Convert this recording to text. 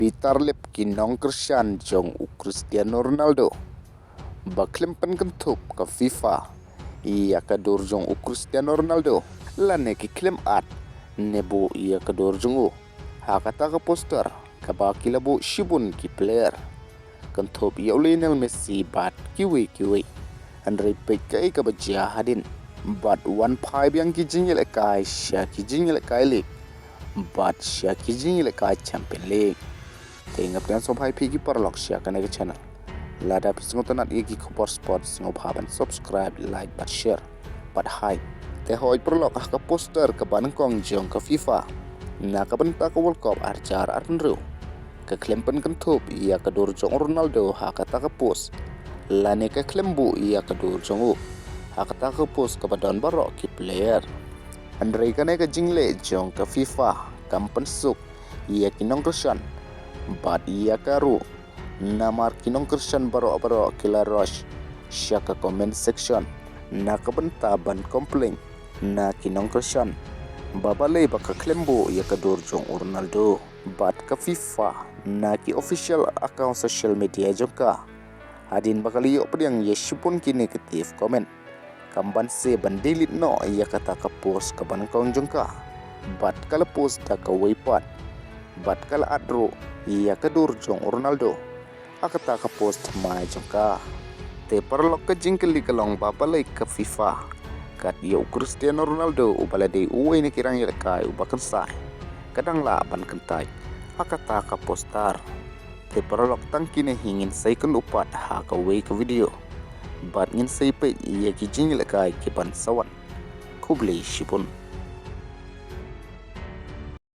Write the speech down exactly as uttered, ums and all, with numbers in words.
bitar lip ki nongkyrshan jong u Cristiano Ronaldo ba khlem pynkynthup ka FIFA ïa ka dur jong u Cristiano Ronaldo lane ki khlem add ne buh ïa ka dur jong u ha kata ka poster kaba ki la buh shibun ki player, kynthup ïa u Lionel Messi bad kiwei kiwei. Hynrei peit kaei kaba jia hadien, bad wan phai biang ki jingïalehkai sha ki jingïalehkai league bad sha ki jingïalehkai Champion League. Te nga pdiang sngewbha ïa phi ki paralok sha kane ka channel. Lada phi sngewtynnat ïa ki khubor sport, sngewbha ban subscribe, like bad share bad hide. Te hooid paralok, ha ka poster kaba nyngkong jong ka FIFA na ka bynta ka World Cup ar hajar arphew hynriew, ka khlem pynkynthup ïa ka dur jong u Ronaldo ha kata ka post, lane ka khlem buh ïa ka dur jong u ha kata ka post kaba don baroh ki player. Hynrei kane ka jingleh jong ka FIFA kam pynsuk ïa ki nongkyrshan bad ïa ka ruh, namar ki nongkyrshan baroh baroh ki la rush sha ka comment section na ka bynta ban complain na ki nongkyrshan ba balei ba ka khlem buh ïa ka dur jong u Ronaldo. Bad ka FIFA na ki official account social media jong ka, hadien ba ka la ïoh pdiang ïa shibun ki negative comment, kam banse ban delete noh ïa kata ka post kaba nyngkong jong ka. Bad ka la post da kawei pat, bad ka la add ruh ïa ka dur jong u Ronaldo ha kata ka post thymmai jong ka. Te paralok, ka jingkylli ka long ba balei ka FIFA kat ïa u Cristiano Ronaldo uba la dei uwei na ki rangïalehkai uba kynsai ka dang lah ban kyntait ha kata ka poster. Te paralok, tang kine hi, ngin sa ïakynduh pat ha kawei ka video bad ngin sa ïapeit ïa ki jingïalehkai ki ban sa wan. Khublei shibun.